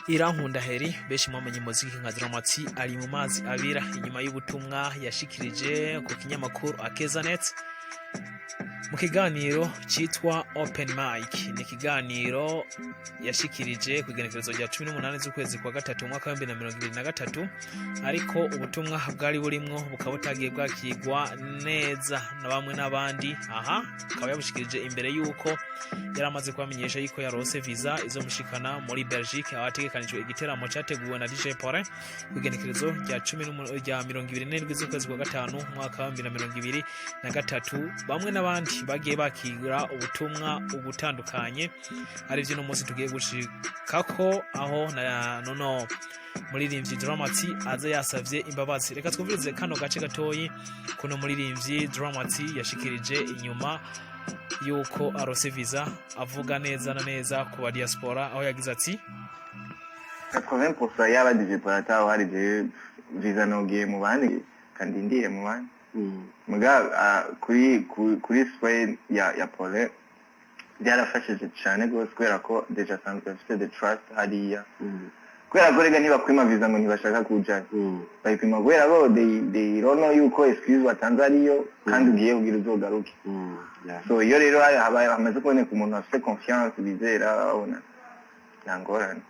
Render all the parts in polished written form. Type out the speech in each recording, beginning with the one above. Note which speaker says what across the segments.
Speaker 1: Irankunda Heri, benshi mwamenye muziki nka Drama-T, ari mu mazi abira inyuma y'ubutumwa yashikirije ku kinyamakuru Akezanet mu kiganiro cyitwa Open Mic. Ni ikiganiro yashikirije ku igenekerezo rya 18 z'ukwezi kwa gatatu, umwaka wa 2023, ariko ubutumwa bwari burimwo bukaba butagiye bwakirwa neza na bamwe n'abandi. Aha akaba yabushikirije imbere y'uko yari amaze kubamenyesha yuko yaronse visa izomushikana muri Belgique, aho hategekanijwe igiteramo cyateguwe na DJ Paulin ku igenekerezo rya rya 27 z'ukwezi kwa gatanu, umwaka wa 2023. Bamwe n'abandi bagiye bakira ubutumwa ubutandukanye, arivyo uno munsi tugiye gushikako, aho na nono muririmbyi Drama-T aza yasavye imbabazi. Reka twumvirize kano gace gatoyi kuno muririmbyi Drama-T yashikirije inyuma yuko aronse visa, avuga neza na neza ku ba diaspora, aho yagize ati:
Speaker 2: 80% y'aba DJ Paul ataho hari, jewe visa nogiye mu bandi kandi ndiye mu bandi muga kuri sway ya Paulin byarafashije cyane rwose, kubera ko déjà asanzwe afite the trust hariya, kubera ko rega ntibakwima visa ngo ntibashaka kujayo, bayipima kubera ko they don't know yuko excuse watanze ariyo kandi ugiye kugira uzogaruke. So iyo rero habaye hamaze kuboneka umuntu afite confiance, bizera, babona nta ngorane.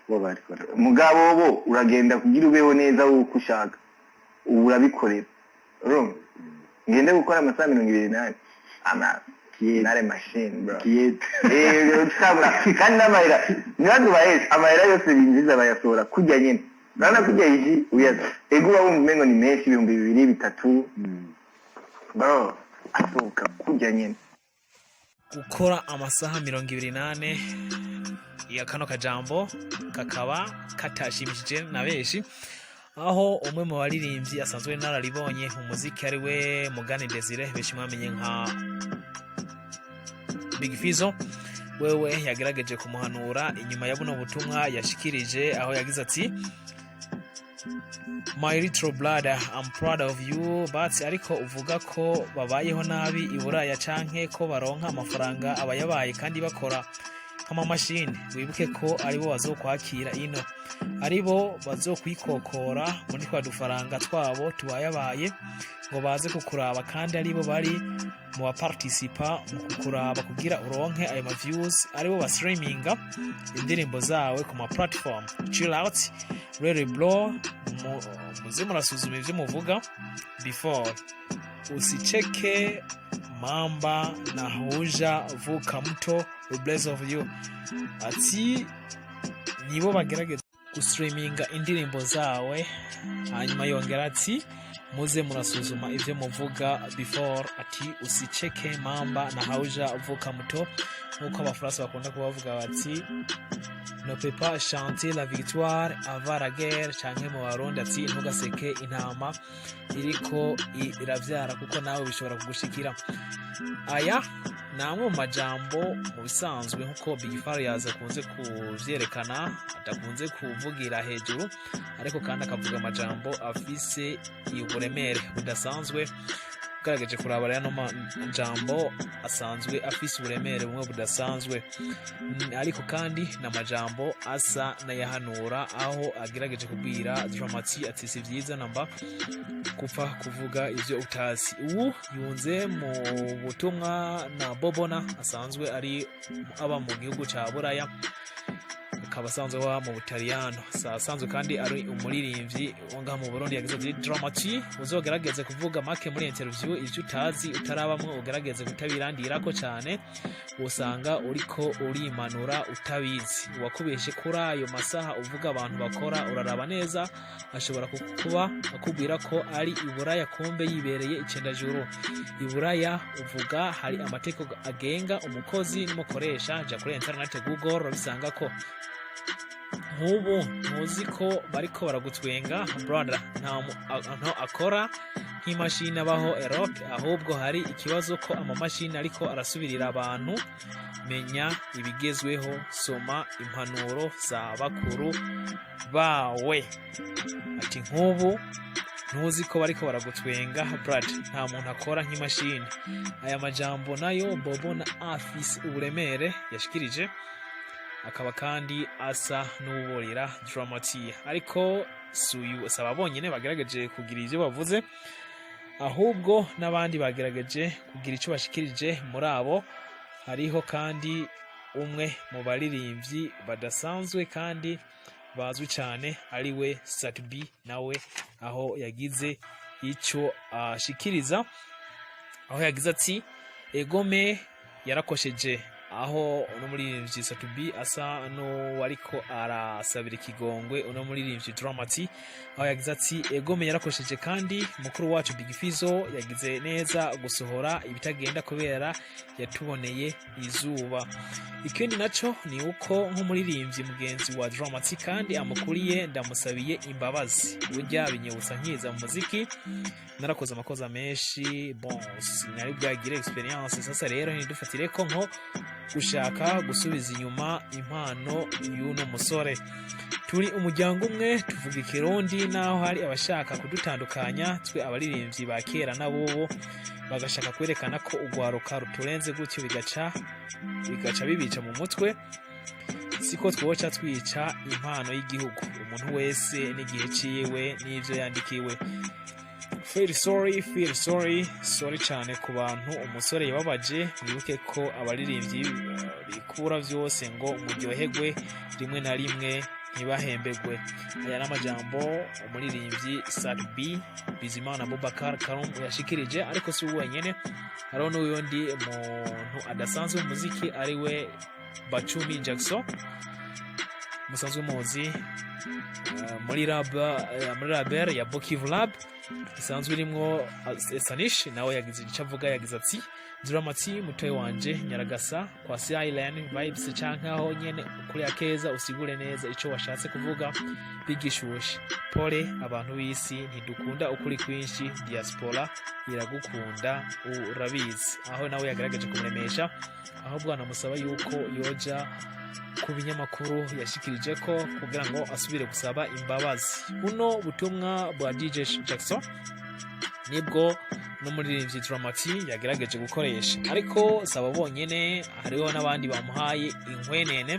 Speaker 3: Bo barikora.
Speaker 2: Mugabo bo uragenda kugira ubeho neza uko ushaka, ubu urabikorera, urumva ngende gukora amasaha 24 ama nare machine, bro. Usanga kandi n'amahera ntibazubaheshe, amahera yose binjiza bayasohora kurya nyene, urabona kurya iji uya ego uba wumva umengo ni menshi, 2000, 3000, bro, asohoka kurya nyene.
Speaker 1: Gukora amasaha 24 ya kano kajambo kakaba katashimishije na benshi, aho umwe mu baririmbyi asanzwe nararibonye mu muziki, ari we Mugani Desire, benshi mwamenye nka Big Fizzo, wewe yagerageje kumuhanura inyuma ya buno butumwa yashikirije, aho yagize ati: "My little brother, I'm proud of you, but ariko uvuga ko babayeho nabi i Buraya canke ko baronka amafaranga abayabaye kandi bakora nk'amamashini, wibuke ko aribo bazokwakira ino, aribo bazokwikokora muri twa dufaranga twabo tubayabaye ngo baze kukuraba, kandi aribo bari mu baparticipa mu kukuraba kugira uronke ayo ma views, aribo ba streaminga indirimbo zawe ku ma platform. Chill out really, bro. Muze murasuzuma ivyo muvuga before. Usicheke mamba na huja vuka mto. Bless of you." Ati nibo bagerageza gustreaminga indirimbo zawe. Hanyuma yongera ati: "Muze murasuzuma ivyo muvuga before." Ati: "Usicheke mamba na hauja vuka mto." Nk'uko Abafaransa bakunda kubavuga bati: "Ne peut pas chanter la victoire avant la guerre", canke mu Barundi ati: "Ntugaseke intama iriko iravyara, kuko nawe bishobora kugushikira." Aya ni amwe mu majambo mu bisanzwe, nk'uko Big Farious akunze kuvyerekana, adakunze kuvugira hejuru, ariko kandi akavuga amajambo afise uburemere budasanzwe. Ugerageje kuraba rero, ano majambo asanzwe afise uburemere bumwe budasanzwe. Ariko kandi ni amajambo asa n'ayahanura, aho agerageje kubwira Drama-T ati si vyiza namba gupfa kuvuga ivyo utazi. Ubu yunze mu butumwa na Bobona, asanzwe ari aba mu gihugu ca Buraya, akaba asanzwe aba mu Butaliyano, asanzwe kandi ari umuririmbyi wo ngaha mu Burundi. Yagize ati: "Drama-T, uzogerageze kuvuga make muri interview, ivyo utazi utarabamwe ugerageze kutabirandirako cane, usanga uriko urimanura utabizi. Uwakubeshe kuri ayo masaha uvuga abantu bakora, uraraba neza, ashobora kuba akubwira ko ari i Buraya, kumbe yibereye icendajuru. I Buraya uvuga hari amategeko agenga umukozi n'umukoresha, ja kuri internet, Google, urabisanga ko. Nk'ubu ntuzi ko bariko baragutwenga, brother? Nta akora nk'imashini abaho Europe, ahubwo hari ikibazo ko amamashini ariko arasubirira abantu. Menya ibigezweho, soma impanuro za bakuru bawe." Ati nk'ubu Ntuzi ko bariko baragutwenga, brad? Nta muntu akora nk'imashini. Aya majambo nayo Bobo na afise uburemere yashikirije, akaba kandi asa n'uwuborera Drama-T. Ariko si uyu, si aba bonyine bagerageje kugira ivyo bavuze, ahubwo n'abandi bagerageje kugira ico bashikirije. Muri abo hariho kandi umwe mu baririmbyi badasanzwe kandi bazwi cyane, ari we Sat-B, nawe aho yagize icyo ashikiriza, aho yagize ati: "Egome, yarakosheje." Aho uno muririmbyi Sat-B asa n'uwariko arasabira ikigongwe uno muririmbyi Drama-T, aho yagize ati: "Egome, yarakosheje, kandi mukuru wacu Big Fizzo yagize neza gusohora ibitagenda kubera yatuboneye izuba. Ikindi naco ni uko nk'umuririmbyi mugenzi wa Drama-T kandi amukuriye, ndamusabiye imbabazi. Burya binyibutsa nkiza mu muziki, narakoze amakosa menshi. Bon, sinari bwagire experience. Sasa rero ntidufatire ko nko gushaka gusubiza inyuma impano y'uno musore. Turi umuryango umwe, tuvuga Ikirundi, naho hari abashaka kudutandukanya, twe abaririmbyi ba kera n'abubu, bagashaka kwerekana ko urwaruka ruturenze, gutyo bigaca bibica mu mutwe. Siko twoca twica impano y'igihugu. Umuntu wese n'igihe ciwe n'ivyo yandikiwe. Feel sorry, feel sorry, sorry cyane ku bantu umusore yababaje. Mwibuke ko abaririmbyi bikura vyose ngo muryoherwe, rimwe na rimwe ntibahembegwe." Aya ni amajambo umuririmbyi Sat-B Bizimana Abubakar Karum yashikirije, ariko si we wenyene, hariho n'uyundi muntu adasanzwe mu muziki, ari we Bacumi Jackson, musanzwe muzi muri label ya Bokivu Lab isanzwe irimwo Sanish. Nawe yagize icyo avuga, yagize ati: "Drama-T mutoyi wanje, nyaragasa kwa Silent Vibes canke aho nyene kuri Akeza, usigure neza ico washatse kuvuga bigishushe. Pole, abantu b'isi ntidukunda ukuri kwinshi. Diaspora iragukunda, urabizi." Aho nawe yagaragaje kumuremesha, aho bwana musaba yuko yoja ku binyamakuru yashikirije ko kugira ngo asubire gusaba imbabazi. Buno butumwa bwa DJ Jackson nibwo n'umuririmbyi Drama-T yagerageje gukoresha, ariko saba bonyene, hariho n'abandi bamuhaye inkwenene.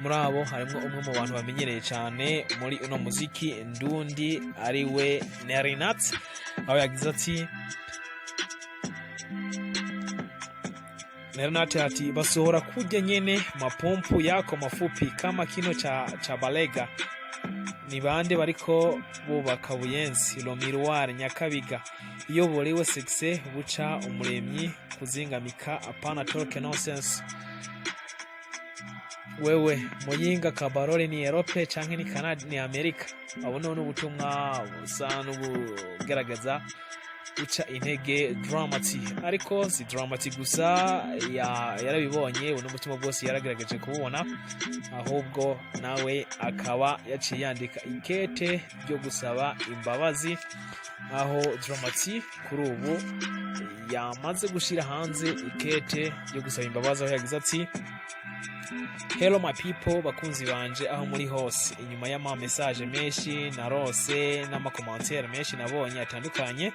Speaker 1: Muri abo harimo umwe mu bantu bamenyereye cyane muri uno muziki ndundi, ari we Nerinat, aho yagize ati, Nerinat ati: "Basohora kurya nyene mapompu yako mafupi kama kino cha balega. Ni bande bariko bubaka Buyenzi, Romiruwari, Nyakabiga? Iyo borewe succès buca umuremyi kuzingamika. Apana talk nonsense. Wewe Muyinga, Kabarore ni Europe canke ni Canada, ni Amerika?" Abo none ubutumwa busa n'ubugaragaza guca intege Drama-T, ariko si Drama-T gusa yarabibonye. Buno butumwa bwose yaragaragaje kububona, ahubwo nawe akaba yaciye yandika ikete ryo gusaba imbabazi, aho Drama-T kuri ubu yamaze gushyira hanze ikete ryo gusaba imbabazi, aho yagize ati: "Hello my people, bakunzi banje aho muri hose. Inyuma y'ama message menshi narose n'ama commentaire menshi nabonye atandukanye,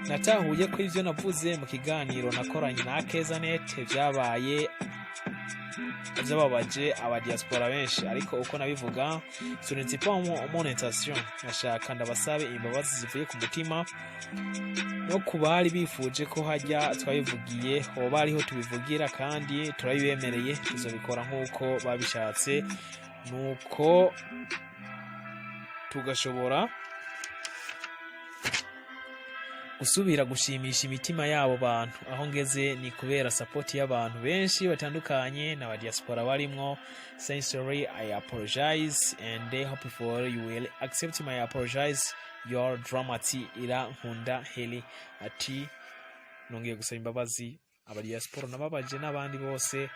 Speaker 1: natahuye ko ivyo navuze mu kiganiro nakoranye na Akezanet vyabaye vyababaje aba diaspora benshi, ariko uko nabivuga ce n'était pas mon intention. Nashaka ndabasabe imbabazi zivuye ku mutima no ku bari bifuje ko hajya twabivugiye hoba ariho tubivugira, kandi turabibemereye, tuzobikora nk'uko babishatse, nuko tugashobora gusubira gushimisha imitima y'abo bantu. Aho ngeze ni kubera support y'abantu benshi batandukanye n'aba diaspora barimwo. Sincerely I apologize and hope for you will accept my apologize. Your Drama-T Irankunda Heli." Ati: "Nongeye gusaba imbabazi aba diaspora nababaje n'abandi bose.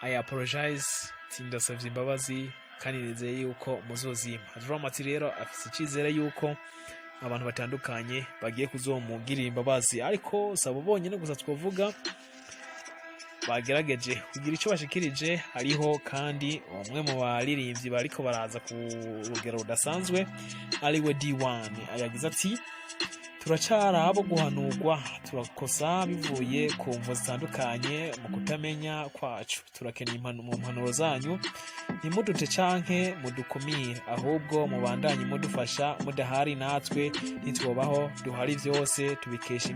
Speaker 1: I apologize." Ati: "Ndasavye imbabazi kandi nizeye yuko muzozimpa." Drama-T rero afise icyizere yuko abantu batandukanye bagiye kuzomugirira imbabazi, ariko sabo bonyine gusa twavuga. Bagerageje kugira ico bashikirije. Hariho kandi umwe mu baririmbyi bariko baraza ku rugero rudasanzwe, ariwe D1, yagize ati: "Turacara abo guhanurwa, turakosa bivuye ku mvo zitandukanye, mu kutamenya kwacu. Turakeneye mu mpanuro zanyu. Ntimudute canke mudukumire, ahubwo mubandanye mudufasha. Mudahari natwe ntitwobaho duhari. Vyose tubikesha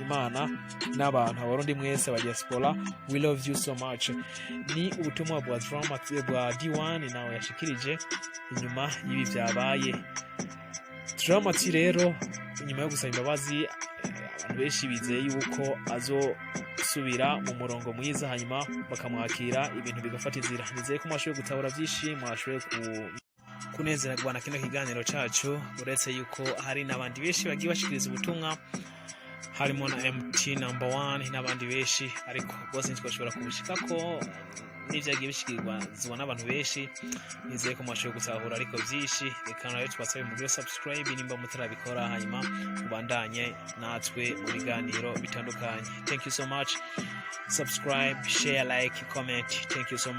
Speaker 1: Imana n'abantu. Abarundi mwese aba diaspora, we love you so much." Ni ubutumwa bwa Drama, bwa D1 nawe yashikirije inyuma y'ibi vyabaye. Drama-T rero, inyuma yo gusaba imbabazi, abantu benshi bizeye yuko azosubira mu murongo mwiza, hanyuma bakamwakira, ibintu bigafata inzira. Nizeye ko mwashoboye gutahura byinshi, mwashoboye kunezererwa na kino kiganiro cacu, uretse yuko hari n'abandi benshi bagiye bashikiriza ubutumwa, harimo na MT Number One n'abandi benshi, ariko bose ntitwashobora kubishikako n'ivyagiye bishikirizwa n'abantu benshi. Nizeye ko mwashoboye gutahura ariko byinshi. Reka nayo tubasabe mugire subscribe nimba mutarabikora, hanyuma mubandanye natwe mu biganiro bitandukanye. Thank you so much. Subscribe, share, like, comment. Thank you so much.